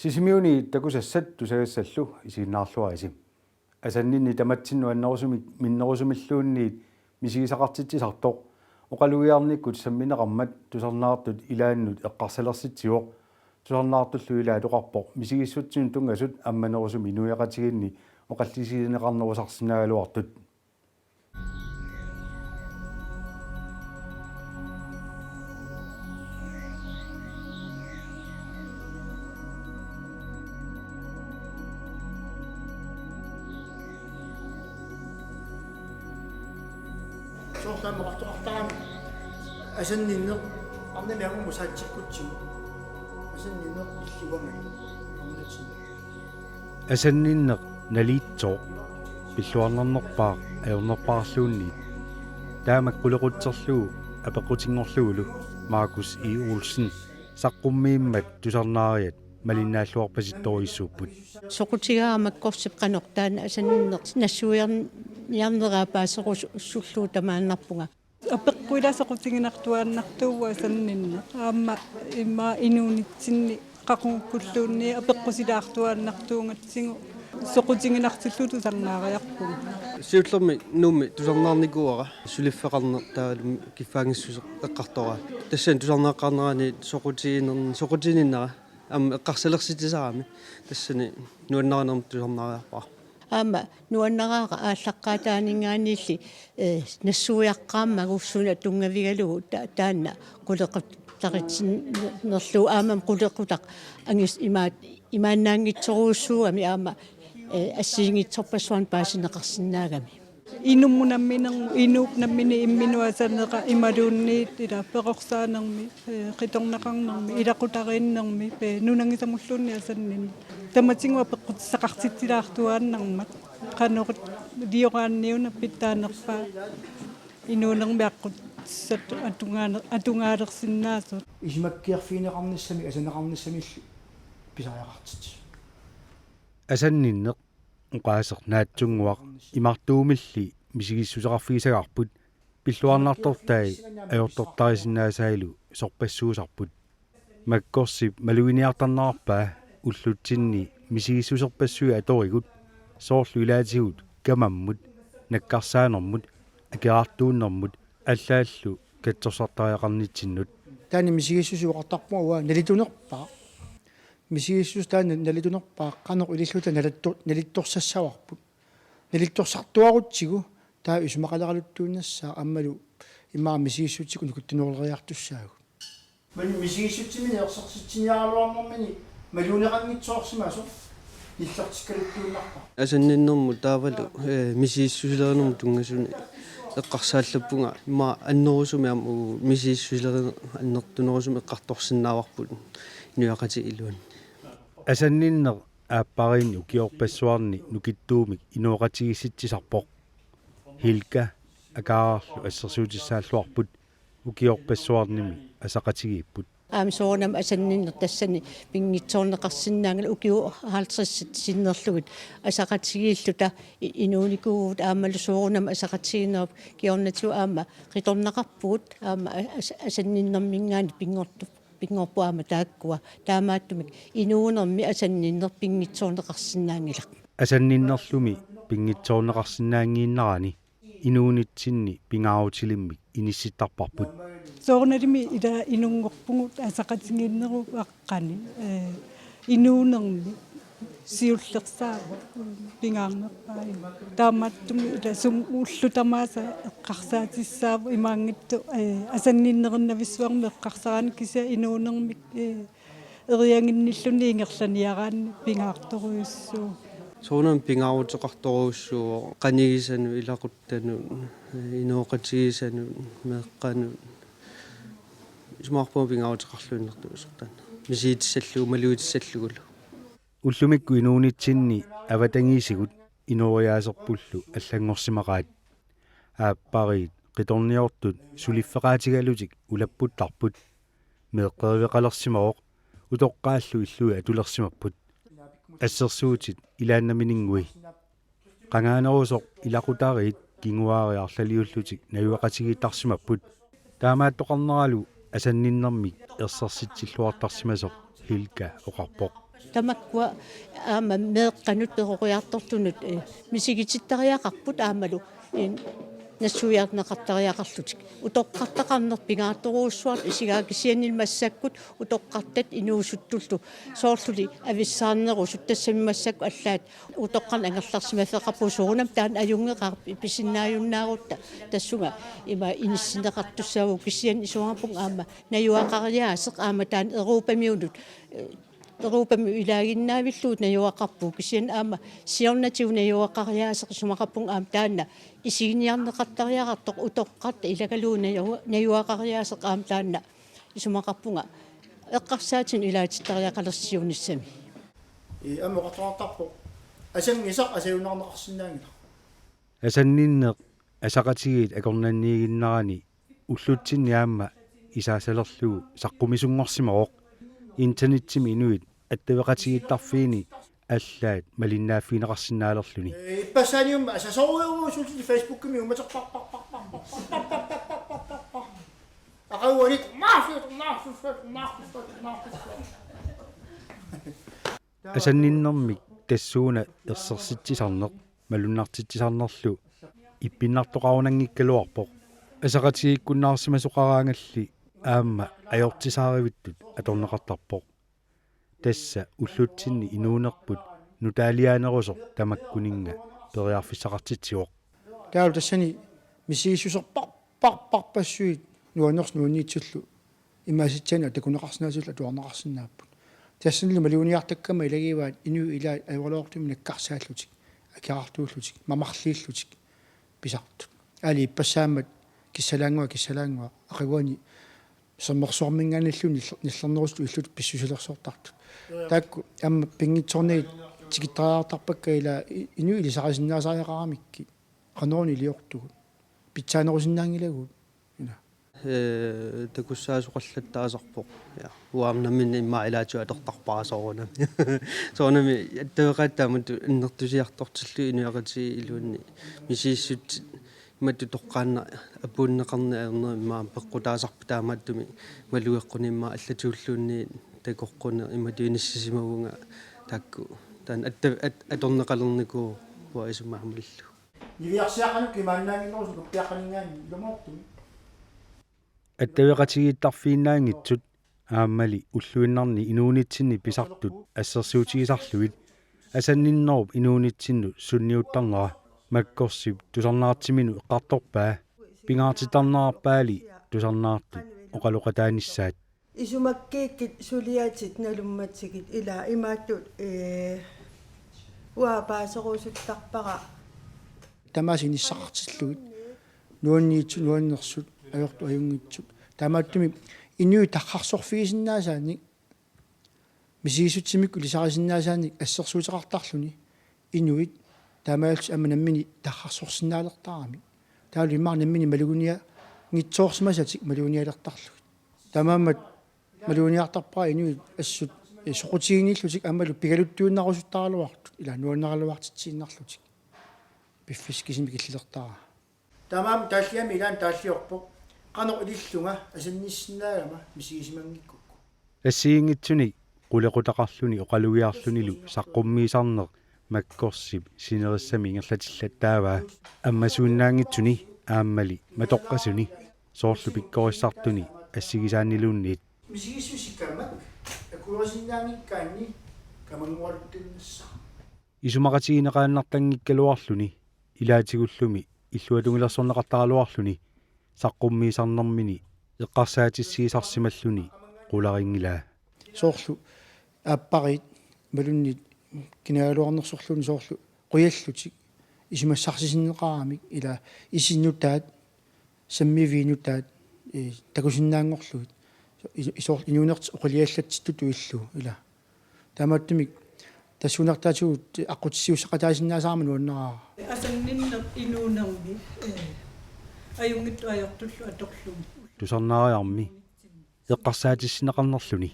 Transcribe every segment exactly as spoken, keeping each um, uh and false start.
Sisimiuni takusassat tusagassallu isiginnaarluarisi. Asanninneq tamatsinnut annerusumik minnerusumilluunniit misigisaqartitsisartoq oqalugiarnikkut sammineqarmat tusarnaartut ilaannut eqqarsalersitsivoq. Tusarnaartullu ilaat oqarpoq misigissutsinut tunngasut ammanerusumik inuiaqatigiinni oqallisigineqarnerusarsinnaagaluartut. Soorlu aamma oqartoqartarami asanninneq arnamik angumut saatsiakkutsigu. Asanninneq illit uangalu arnatsinni. Asanninneq naliitsooq, pilluarnarnerpaaq ajornerpaarluunniit. Taamak qulequtserlugu apeqqutinngorlugulu Markus E. Olsen saqqummiimmat tusarnaariat malinnaalluarpasittorujussuupput. Soqutigaara Makkorsip qanoq taanna asanninneq nassuiarniarneraa paaserusullugu tamaannarpunga. Apeqqut ila soqutiginartuaannartuuvoq asanninneq. Aamma immaqa inuunitsinni qaqugukkulluunniit apeqqusilaartuaannartuugatsigu soqutiginartillugu tusarnaariarpugut. Siullermik Nuummi tusarnaarnikuuara suliffeqarneq taavalu kiffaanngissuseq eqqartoraat. Tassani tusarnaaqqaarnerani soqutiginern-, soqutiginnera aamma eqqarsalersitsisaramik. Tassani nuannarinermik tusarnaariarpara. Aamma nuannaraara aallaqqaataaninngaanniilli, eh, nassuiaqqaarmagu suna tunngavigalugu ta-, taanna qulequtaritsinerlugu aammami qulequtaq angis-, imaat-, imaannaanngitsorujussuugami aamma, eh, assigiinngitsorpassuarnik paasineqarsinnaagami. Inummut namminermut, inuup nammineq imminut asanera imaluunniit ila perorsaanermi, eh, qitornaqarnermi, ilaqutariinnermi, eh, nunanngisamulluunniit asanninneq. Tamatigut apeqqutissaqartitsilaartuaannarmat. Qanoq ilioraanniuna pitsaanerpaaq inuunermi aqqutissatut atugaane-, atugaalersinnaasut. Isumakkeerfigineqarnissamik asaneqarnissamillu pisariaqartitsisut. Asanninneq oqaaseq naatsunnguaq imartuumilli misigissuseqarfigisagarput pilluarnartortai ajortortarisinnaasailu sorpassuusarput. Makkorsip maluginiartarnerarpaa ullutsinni misigissuserpassuit atorigut soorlu ilaatigut kamammut, nakkarsaanermut, akeraartuunnermut allaallu katsorsartariaqarnitsinnut. Taanna misigissuseq oqartarpunga uanga nalitunerpaaq. Misigissuseq taanna nalitunerpaaq qanoq ililluta nalittor-, nalittorsassavarput. Nalittorsaartuarutsigu taava isumaqaleraluttuinnassaaq aammalu immaqa misigissutsikkut nukittuneruleriartussaagut. Maani misigissutsimini ersersitsiniaraluarnermini malugineqanngitsoorsimasoq nillertikkaluttuinnarpara. Asanninnermut taavalu, eh, misigissusilerinermut tunngasunik eqqarsaallappunga immaqa annerusumik aamma uagut misigissusilerineq annertunerusumik eqqartorsinnaavarput inuiaqatigiit iluanni. Asanninneq aappariinni ukiorpassuarni nukittuumik inooqatigiissitsisarpoq. Hilka Akaararlu assersuutissaalluarput ukiorpassuarnimi asaqatigiipput. Aamma soorunami asanninneq tassani pinngitsoorneqarsinnaanngilaq ukiut halvtredsit sinnerlugit asaqatigiilluta i-, inuunikuuvugut aammalu soorunami asaqatigiinnerup kingornatigut aamma qitornaqarpugut aamma a-, as-, asanninnerminngaanniit pinngortup-, pinngorput aamma taakkua. Taamaattumik inuunermi asanninneq pinngitsoorneqarsinnaanngilaq. Asanninnerlumi pinngitsoorneqarsinnaanngiinnarani inuunitsinni pingaarutilimmik inissittarparput. Soorunalimi ila inunngorpugut asaqatigiinnerup aqqani, eh, inuunermi siullersaavoq pingaarnerpaamik. Taamaattumik ila sumut ullut tamaasa eqqarsaatissaavoq imaanngitsoq, eh, asanninnerinnavissumik eqqarsaraanni kisianni inuunermik, eh, eriaginnilluni ingerlaniaraanni pingaartorujussuuvoq. Soorunami pingaaruteqartorujussuuvoq qanigisanut, ilaquttanut, inooqatigisanut, meeqqanut. Isumaqarpunga pingaaruteqarluinnartuusoq taanna. Misigitissallugu, malugitissallugulu. Ullumikkut inuunitsinni avatangiisigut inooriaaserpullu allanngorsimaqaat. Aappariit qitorniortut suliffeqaatigalutik ulapputtarput. Meeqqeriveqalersimavoq, utoqqaallu illui atulersimapput. Assersuutit ilaannamininnguit. Qangaanerusoq ilaqutariit kinguaariit arlaliullutik najugaqatigiittarsimapput. Taamaattoqarneralu asanninnermik ersersitsilluartarsimasoq Hilka oqarpoq. Tamakkua aamma meeqqanut peroriartortunut, eh, misigitittariaqarput aammalu, eh, nassuiarneqartariaqarlutik. Utoqqartaqarneq pingaartorujussuartut isigaa, kisianni massakkut utoqqartat inuusuttullu soorluli avissaarnerusut, tassami massakkut allaat utoqqarneq angerlarsimaffeqarpoq. Soorunami taanna ajunngeqaaq, pisinnaajunnaarutta tassunga ima inissinneqartussaavugut, kisianni isumaqarpunga aamma najugaqariaaseq aamma taanna Europamiunut, eh, Europami ilaaginnaavillugu najugaqarpugut, kisianni aamma siornatigut najugaqariaaseq isumaqarpunga aamma taanna isiginiarneqartariaqartoq, utoqqartat ilagalugu naju-, najugaqariaaseq aamma taanna isumaqarpunga eqqarsaatinik ilaatittariaqalersiunissami. Ii, aamma oqartoqartarpoq: Asanngisaq asajunnaarneqarsinnaanngilaq. Asanninneq asaqatigiit akornanniiginnarani ullutsinni aamma isaassalerlugu saqqummisunngorsimavoq. Internetsimi inuit attaveqatigiittarfiini allaat malinnaaffigineqarsinnaalerluni. Ee, ippassaaniummi asasorujuusulli Facebookimi ummaterparparparparparparparparparparparpar. Aqaguani: Marfit, marfit, marfit, marfit. Asanninnermik tassuuna ersersitsisarneq malunnartitsisarnerlu ippinnartoqarunanngikkaluarpoq. Asaqatigiikkunnaarsimasoqaraangalli aamma ajortisaarivittut atorneqartarpoq. Tassa ullutsinni inuunerput nutaaliaanerusoq tamakkuninnga periarfissaqartitsivoq. Taavalu tassani misigissuserpar-, par-, parpassuit nuannersut nuanniitsullu imaasitsaannik takuneqarsinnaasut atuarneqarsinnaapput. Tassanilu maluginiartakkama ilagivaat inuit ilaat ajoraluartumik nakkarsaallutik, akerartuullutik, mamarliillutik pisartut. Aali ippassaammat kissalaannguaq, kissalaannguaq, aqaguani sermersuarminngaanniillu niller-, nillernerusut illut pissusilersortartut. Taakku aamma pinngitsoornagit tikittariaqartarpakka, ila i-, inuit ilisarisinnaasariaqaramikkit. Qanoruna iliortugut? Pitsaanerusinnaanngilagut. Ila. Ee, takussaasoqallattaasarpoq. Ja. Uanga nammineq immaqa ilaatigut atortarpara soorunami. Soorunami attaveqaat taamatut annertusiartortillugu inuiaqatigiit iluanni misigissutsit imatut toqqaannaq apuunneqarneq ajorneq immaqa peqqutaasarpoq, taamaattumik malugeqqunik immaqa allatulluunniit takoqquneq imatut inissisimavunga, taakku taanna atta-, at-, atorneqalernikuuvoq uanga isumaga malillugu. Niviarsiaqqanut kimaannaannginnerusut nukkiaqqaninngaanniit ilumoortumik. Attaveqatigiittarfiinnaanngitsut aammali ulluinnarni inuunitsinni pisartut assersuutigisarlugit asanninnerup inuunitsinnut sunniuttarnera Makkorsip tusarnaartiminut eqqartorpaa, pingaartittarnerarpaali tusarnaartut oqaloqataanissaat. Isumakkiikkit suliatit nalummatigit, ila imaattut, ee, uanga paaserusuttarpara. Tamaasa inissaqartillugit, nuanniitsut, nuannersut, ajortut, ajunngitsut. Taamaattumik inuit tarrarsorfigisinnaasaannik, misigissutsimikkut ilisarisinnaasaannik assersuuteqartarluni inuit, taamaalillutik aamma nammineq tarrarsorsinnaalertaramik. Taavalu immaqa nammineq maluginianngitsoorsimasatik maluginialertarlugit. Taamaammat maluginiartarpara inuit assut, eh, soqutiginillutik aammalu pigaluttuinnarusuttaraluartut, ila nuanneraluartitsiinnarlutik. Piffissaq kisimi killilertaraa. Taamaammat taalliami ilaanni taalliorpoq: Qanoq ilillunga asannissinnaagama misigisimanngikkukkit? Assigiinngitsunik qulequtaqarluni oqalugiarlunilu saqqummiisarneq Makkorsip sinerissami ingerlatillattaavaa, ammasuinnaanngitsuni aammali matoqqasuni, soorlu pikkorissartuni assigisaanniluunniit. Misigissusikamik akuerisinnaanngikkaanni kamanngualuttuinnassaaq. Isumaqatigineqaannartanngikkaluarluni, ilaatigullumi illuatungilersorneqartaraluarluni saqqummiisarnermini eqqarsaatissiisarsimalluni qularinngilaa. Soorlu aappariit imaluunniit kinaagaluarnersorluunniit soorlu qujallutik isumassarsisinneqaramik, ila isit nutaat, sammiviit nutaat, ee, takusinnaanngorlugit. I-, isoor-, inuunertik oqiliallatsittuttut illugu, ila. Taamaattumik tassuunartaatigut aqqutissiuusseqataasinnaasarama nuannaraara. Asanninneq inuunermi, ee, ajunngitsut ajortullu atorlugu. Tusarnaariarmi eqqarsaatissinneqarnerluni.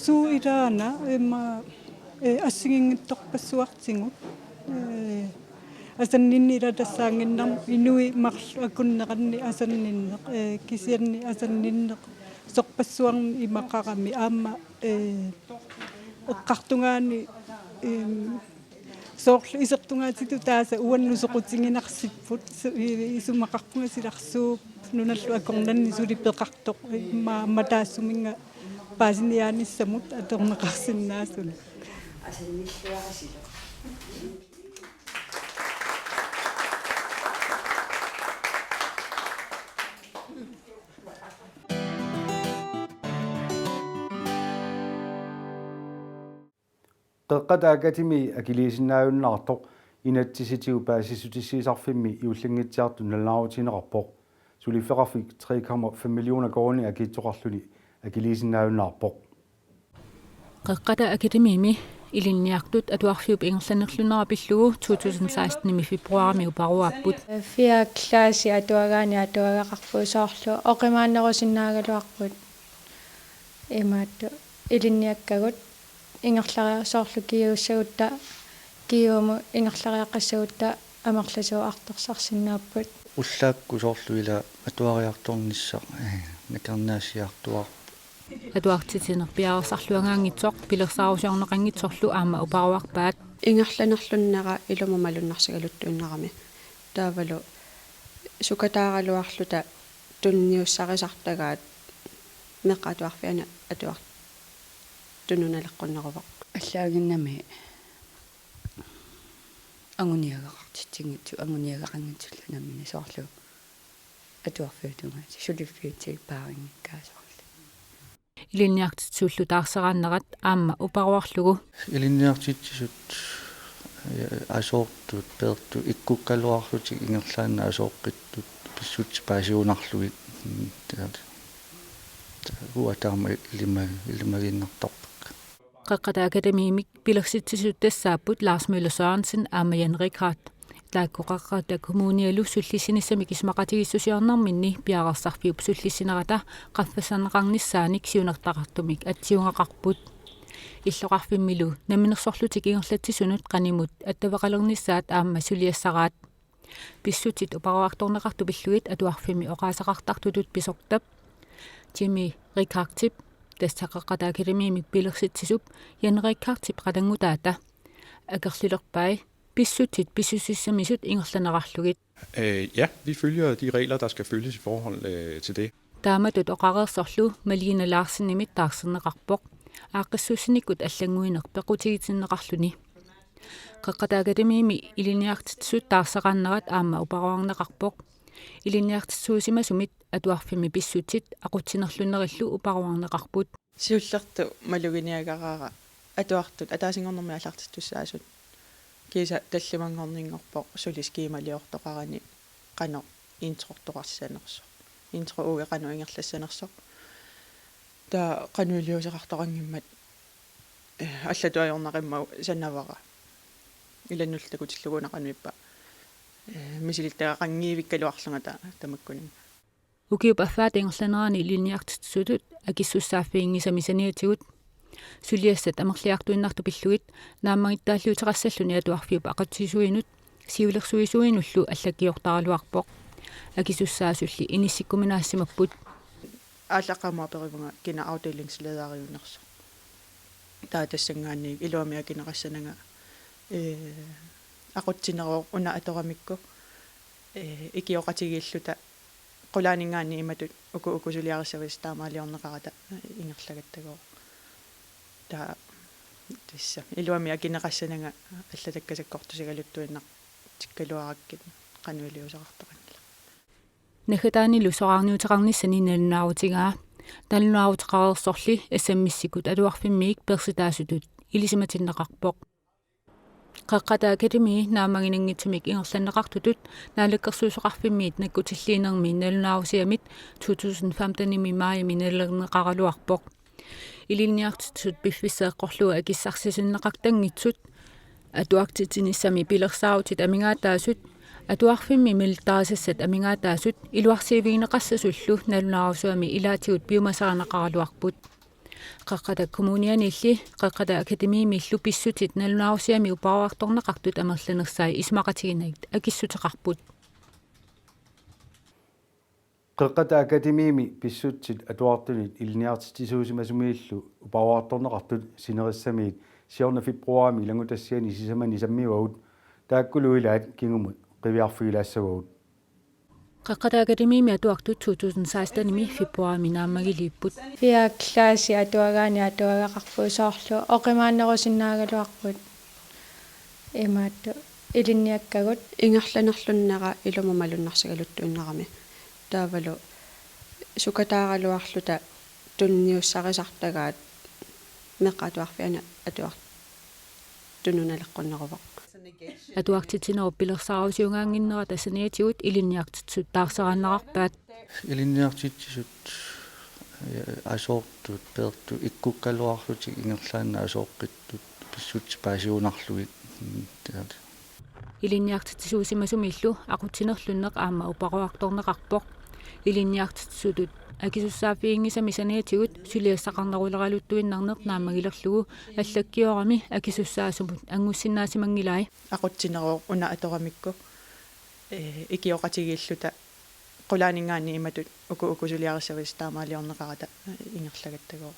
Suut ilaanni immaqa, ee, assigiinngitsorpassuartigut, ee, asanninneq ila tassaannginnami inuit marluk akunneranni asanninneq, ee, kisianni asanninneq sorpassuarnik imaqarami aamma, ee, Eqqartugaanni, em, soorlu isertugaatitut taasa uannut soqutiginarsipput, su-, i-, isumaqarpunga silarsuup nunallu akornanni suli peqartoq, immaqa aamma taassuminnga paasiniaanissamut atorneqarsinnaasunut. Qeqqata Akademi akiliisinnaajunnaartoq inatsisitigut paasissutissiisarfimmi juullanngitsiartut nalunaarutigineqarpoq. Suliffeqarfik tre komma fem millioner koruuni akiitsoqarluni akiliisinnaajunnaarpoq. Qeqqata Akademimi ilinniartut atuarfiup ingerlannerlunera pillugu to tusind seksten-imi februarimi uparuaapput. Fjerde klasse atuagaanni atuagaqarput soorlu oqimaannerusinnaagaluarput. Imaattoq ilinniakkagut ingerlariar-, soorlu G U-ssagutta, G U-mut ingerlariaqqassagutta amerlasuut artorsarsinnaapput. Ullaakkut soorlu ila atuariartornissaq, eh, nakornaassiartuaarpoq. Atuartitsineq piareersarluagaanngitsoq pilersaarusiorneqanngitsorlu aamma uparuarpaat. Ingerlanerlunera ilumut malunnarsigaluttuinnarami. Taavalu sukataaraluarluta tunniussarisartagaat meeqqat atuarfianni atuartunut naleqqunneruvoq. Allaaginnami anguniagaqartitsinngitsu-, anguniagaqanngitsullu nammineq soorlu atuarfiup tungaanut suliffiutsigut paarinngikkaat soorlu. Ilinniartitsisullu taarseraannerat aamma uparuarlugu. Ilinniartitsisut, eh, asoortut, peertut, ikkukkaluarlutik ingerlaannaq asooqqittut pissutsit paasigunarlugit, mm, taava, taava uanga taama ilima-, ilimagiinnartarpakka. Qeqqata Akademimik pilersitsisut tassaapput Lars Møller Sørensen aamma Jan Richardt. Taakku Qeqqata Kommunialu sullissinissamik isumaqatigiissusiornerminni piareersarfiup sullissinerata qaffassaneqarnissaanik siunertaqartumik atsiugaqarput. Illoqarfimmilu namminersorlutik ingerlatsisunut qanimut attaveqalernissaat aamma suliassaraat. Pissutsit uparuartorneqartut pillugit atuarfimmi oqaaseqartartutut pisortap Jimmy Richardtip, tassa Qeqqata Akademimik pilersitsisup Jan Richardtip qatanngutaata, akerlilerpai pissutsit pissusissamisut ingerlanerarlugit. Øh, ja, vi følger de regler, der skal følges i forhold, øh, til det. Taamatut oqareersorlu Malene Larsenimit taarserneqarpoq, aaqqissuussinikkut allannguineq peqqutigitinneqarluni. Qeqqata Akademimi ilinniartitsisut taarseraannerat aamma uparuarneqarpoq. Ilinniartitsisuusimasumit atuarfimmi pissutsit aqutsinerlunerillu uparuarneqarput. Siullertut maluginiagaraara atuartut ataasinngornermi aallartittussaasut. Kiisa tallimanngorninngorpoq suli skemaliortoqarani qanoq intrortoqassanersoq. Intro uagut qanoq ingerlassanersoq. Taava qanoq iliuuseqartoqanngimmat, eh, allatut ajornaqimmagu sanavara. Ilannullu takutillugu una qanoq ippa, eh, misilittagaqanngivikkaluarlunga ta-, tamakkuninnga. Ukiup affaata ingerlanerani ilinniartitsisutut akissussaaffiginngisamik saniatigut suliassat amerliartuinnartut pillugit naammagittaalliuteqassalluni atuarfiup aqutsisuinut siulersuisuinullu allakkiortaraluarpoq. Akisussaasulli inissikkuminaassimappput. Aallaqqaammut aperivunga kina afdelingsledereriunnersoq. Taava tassanngaanniit iluamik akineqassananga, ee, aqutsineruvoq una atoramikku, ee, ikioqatigiilluta qulaaninngaanniit imatut uku, uku suliarissavasi taamaaliorneqarata ingerlagattagooq. Taava tassa iluamik akineqassananga allatakkat sakkortusigaluttuinnartikkaluarakkit qanoq iliuuseqartoqanngilaq. Naggataanilu soraarniuteqarnissani nalunaarutigaa. Nalunaaruteqareersorli S M S-ikkut atuarfimmiit peersitaasutut ilisimatinneqarpoq. Qeqqata Akademi naammaginanngitsumik ingerlanneqartutut Naalakkersuisoqarfimmiit nakkutilliinermi nalunaarusiamit to tusind femten-imi maajimi nalilerneqaraluarpoq. Ilinniartitsisut piffissaq eqqorlugu akissarsisinneqartanngitsut, atuartitsinissami pilersaarutit amigaataasut, atuarfimmi malittarisassat amigaataasut iluarsiivigineqassasullu nalunaarusuami ilaatigut piumasarineqaraluarput. Qeqqata Kommunianiilli Qeqqata Akademimiillu pissutsit nalunaarusiami uparuartorneqartut amerlanersai isumaqatiginagit akissuteqarput. Qeqqata Akademiimi pissutsit atuartunit ilinniartitsisuusimasumiillu uparuartorneqartut sinerissamiit siorna februarimi ilanngutassiani sisamani sammivagut, taakkulu ilaat kingumut qiviarfigilaassavagut. Qeqqata Akademiimi atuartut to tusind seksten-imi februarimi naammagiliipput. Fjerde klasse atuagaanni atuagaqarput, soorlu oqimaannerusinnaagaluarput imaattoq ilinniakkagut. Ingerlanerlunnera ilumut malunnarsigaluttuinnarami. Taavalu sukataaraluarluta tunniussarisartagaat meeqqat atuarfianni atuartunut naleqqunneruvoq. Atuartitsinerup pilersaarusiugaannginnerata saniatigut ilinniartitsisut taarseraanneqarpaat. Ilinniartitsisut, eh, asoortut, peertut ikkukkaluarlutik ingerlaannaq asooqqittut pissutsit paasiunnarlugit. Mm, taat. Ilinniartitsisuusimasumiillu aqutsinerlunneq aamma uparuartorneqarpoq. Ilinniartitsisutut akisussaaffiginngisamik saniatigut suliassaqarneruleraluttuinnarneq naammagilerlugu allakkiorami akisussaasumut anngussinnaasimanngilai. Aqutsineruvoq una atoramikku, eh, ikioqatigiilluta qulaaninngaanniit imatut uku, uku suliarissavissut taamaaliorneqarata, eh, ingerlagattagooq.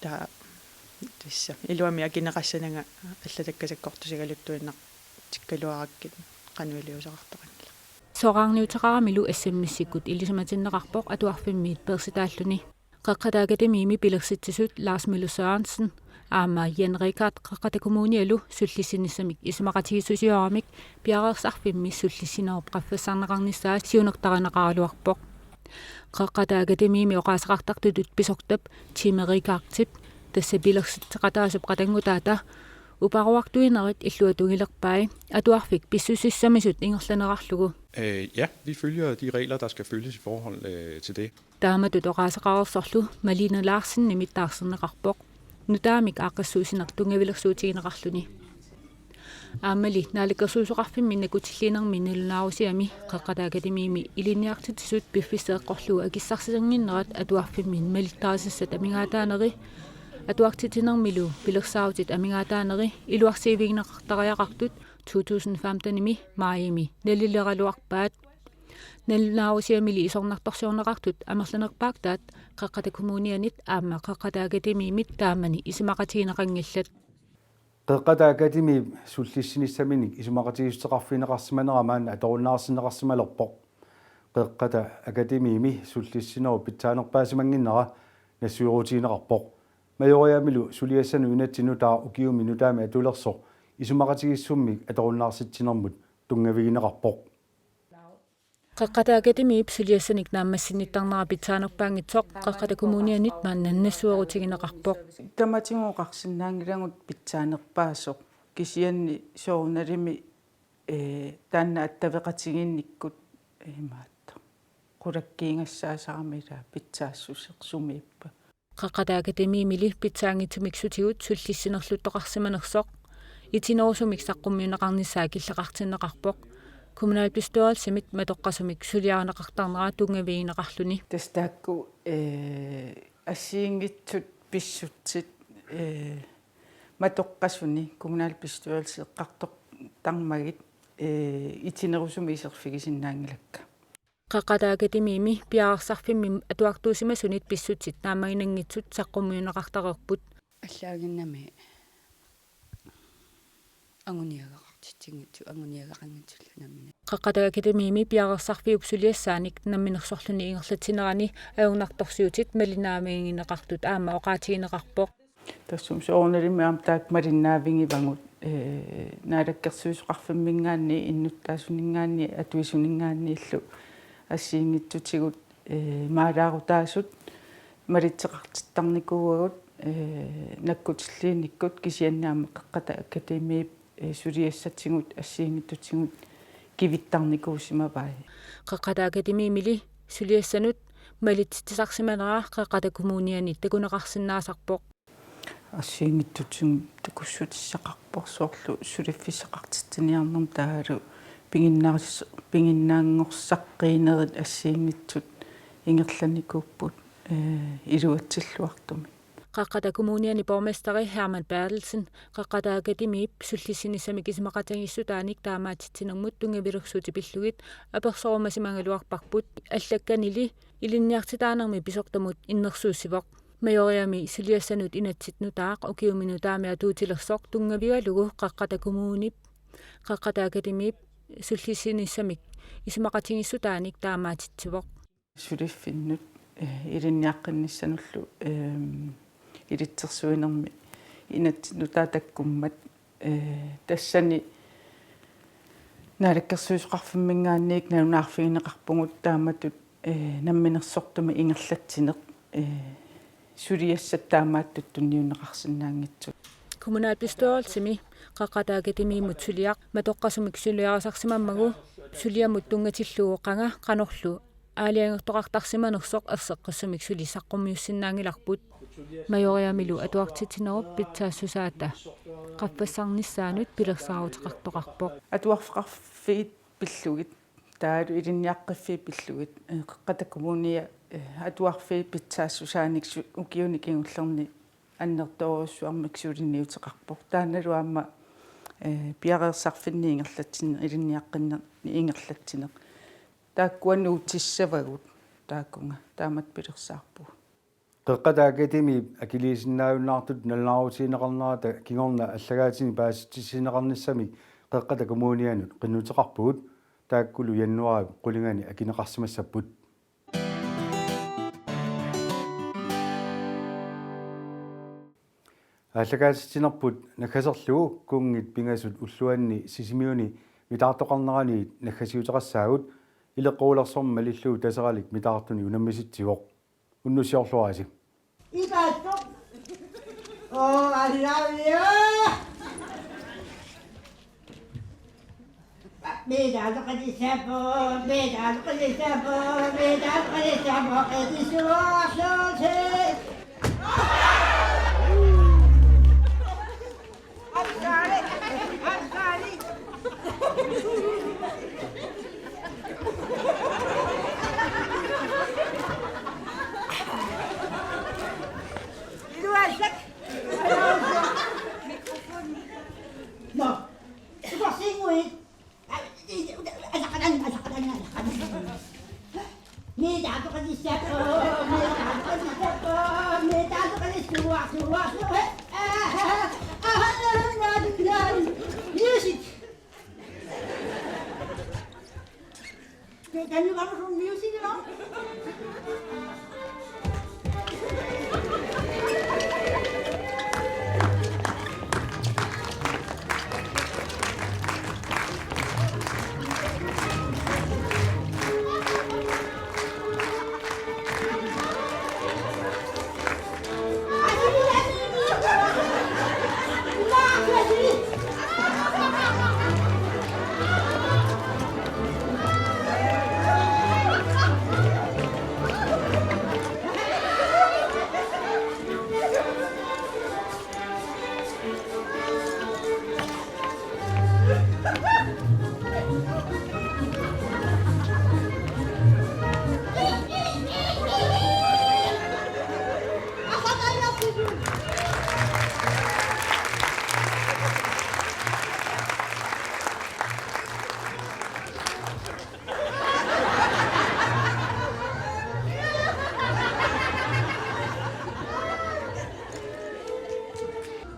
Taava tassa iluamik akineqassananga allatakkat sakkortusigaluttuinnartikkaluarakkit qanoq iliuuseqartaqanngilaq. Soraarniuteqaramilu S M S-ikkut ilisimatinneqarpoq atuarfimmiit peersitaalluni. Qeqqata Akademiimi pilersitsisut Lars Møller Sørensen aamma Jan Richard Qeqqata Kommunialu sullissinissamik isumaqatigiissusioramik piareersarfimmi sullissinerup qaffassarneqarnissaa siunertarineqaraluarpoq. Qeqqata Akademiimi oqaaseqartartutut pisortap Jimmy Richardip, tassa pilersitseqataasup qatanngutaata, uparuartuinerit illuatungilerpai atuarfik pissusissamisut ingerlanerarlugu. Øh, ja, vi følger de regler, der skal følges i forhold, øh, til det. Taamatut oqaaseqareersorlu Malene Larsenimit taarserneqarpoq, nutaamik aaqqissuussineq tunngavilersuutigineqarluni. Aammali Naalakkersuisoqarfimmi nakkutilliinermi nalunaarusiami Qeqqata Akademiimi ilinniartitsisut piffissaq eqqorlugu akissarsisannginnerat atuarfimmi malittarisassat amigaataaneri, atuartitsinermilu pilersaarutit amigaataaneri iluarsiivigineqartariaqartut to tusind femten-imi maajimi nalileraluarpaat. Nalunaarusiamili isornartorsiorneqartut amerlanerpaaktaat Qeqqata Kommunianit aamma Qeqqata Akademiimit taamani isumaqatigineqanngillat. Qeqqata Akademiip sullissinissaminik isumaqatigiissuteqarfigineqarsimanera maanna atorunnaarsinneqarsimalerpoq. Qeqqata Akademiimi sullissinerup pitsaanerpaasimannginnera nassuerutigineqarpoq. Majoriamilu suliassanut inatsit nutaaq ukiumi nutaami atulersoq isumaqatigiissummik atorunnaarsitsinermut tunngavigineqarpoq. Qeqqata Akademiip suliassanik naammassinnittarnera pitsaanerpaanngitsoq Qeqqata Kommunianit maanna nassuerutigineqarpoq. Tamatigut oqarsinnaanngilagut pitsaanerpaasoq, kisianni soorunalimi, eh, taanna attaveqatigiinnikkut, eh, imaattoq qulakkiigassaasarami, ilaa pitsaassuseq sumiippa. Qeqqata Akademiimili pitsaanngitsumik sutigut sullissinerluttoqarsimanersoq itinerusumik saqqummiunneqarnissaa killeqartinneqarpoq. Kommunalbestyrelsimit matoqqasumik suliarineqartarnera tunngavigineqarluni. Tassa taakku, eh, assigiinngitsut pissutsit, eh, matoqqasuni kommunalbestyrelsi eqqartortarmagit, eh, itinerusumik iserfigisinnaanngilakka. Qeqqata Akademiimi piareersarfimmi atuartuusimasunit pissutsit naammaginanngitsut saqqummiunneqartareerput. Allaaginnami anguniagaqartitsinngitsu-, anguniagaqanngitsullu nammineq. Qeqqata Akademiimi piareersarfiup suliassaanik namminersorluni ingerlatsinerani ajornartorsiutit malinnaavigineqartut aamma oqaatigineqarpoq. Tassami soorunalimi aamma taakku malinnaavigivagut, eh, Naalakkersuisoqarfimminngaanniit, innuttaasuninngaanniit, atuisuninngaanniillu assigiinngitsutigut, eh, maalaarutaasut malitseqartittarnikuuagut, eh, nakkutilliinikkut kisianni aamma Qeqqata Akademiip, eh, suliassatigut assigiinngitsutigut kivittarnikuusimavai. Qeqqata Akademiimili suliassanut malitsitsisarsimanera Qeqqata Kommuniani takuneqarsinnaasarpoq. Assigiinngitsutigut takussutissaqarpoq, soorlu suliffissaqartitsiniarnermut taavalu piginnaas-, piginnaanngorsaaqqiinerit assigiinngitsut ingerlanikuupput, eh, iluatsilluartumik. Qeqqata Kommuniani borgmesteri Hermann Berthelsen Qeqqata Akademiip sullissinissamik isumaqatigiissutaanik taamaatitsinermut tunngavilersuutit pillugit apersorumasimagaluarparput, allakkanili ilinniartitaanermi pisortamut innersuussivoq. Majoriami suliassanut inatsit nutaaq ukiumi nutaami atuutilersoq tunngavigalugu Qeqqata Kommuniip Qeqqata Akademiip sullissinissamik isumaqatigiissutaanik taamaatitsivoq. Suliffinnut, eh, ilinniaqqinnissanullu, ehm, ilitsersuinermi inatsit nutaat takkummat, eh, tassani Naalakkersuisoqarfimminngaanniit nalunaarfigineqarpugut taamatut, eh, namminersortumik ingerlatsineq, eh, suliassat taamaattut tunniunneqarsinnaanngitsut. Kommunalbestyrelsimi Qeqqata Akademiimut suliaq matoqqasumik suliarisarsimammagu suliamut tunngatillugu qanga qanorlu aalajangertoqartarsimanersoq erseqqissumik suli saqqummiussinnaanngilarput. Majoriamilu atuartitsinerup pitsaassusaata qaffassarnissaanut pilersaaruteqartoqarpoq. Atuarfeqarfiit pillugit, taavalu ilinniaqqiffiit pillugit, eh, Qeqqata Kommunia, eh, atuarfiit pitsaassusaanik su-, ukiuni kingullerni annertoorujussuarmik suliniuteqarpoq. Taannalu aamma, eh, piareersarfinni ingerlatsineq, ilinniaqqinnerni ingerlatsineq. Taakkua nuutissavagut taakkunga, taamatut pilersaarpugut. Qeqqata Akademiip akiliisinnaajunnaartutut nalunaarutigineqarnerata kingorna allagaatinik paasissutissiineqarnissami Qeqqata Kommunianut qinnuteqarpugut, taakkulu januaarip qulingani akineqarsimassapput. Aallakaatitsinerput naggaserlugu kunngit pingasut ulluanni Sisimiuni mitaartoqarneraniit naggasiuteqassaagut, ileqqorulersorneq malillugu Taseralik mitaartunik unammisitsivoq. Unnussiorluarisi. Ipaattoq. Oh, I love you. Mitaartoqatissaappoq, mitaartoqatissaappoq, mitaartoqatissaappoq, qitisuarsuusi. Nå. Music. Can you come from music, you know?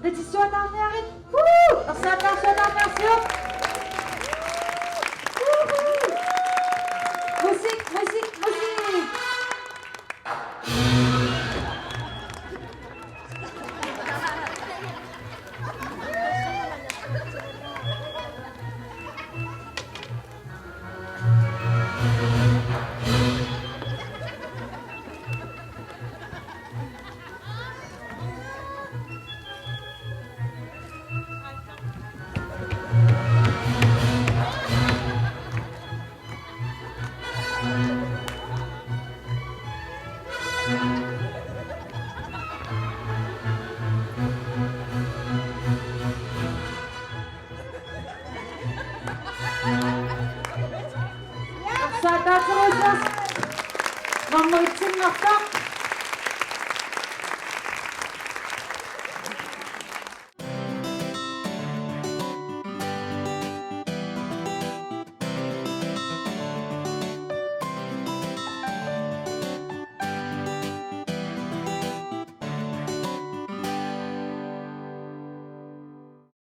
Qitisuannaarniarit. Woo! Ersaannaarsuannaarniarsiuk. Woohoo! Musik, musik, musik. Saataatseruussaas. Nummer et-innartoq.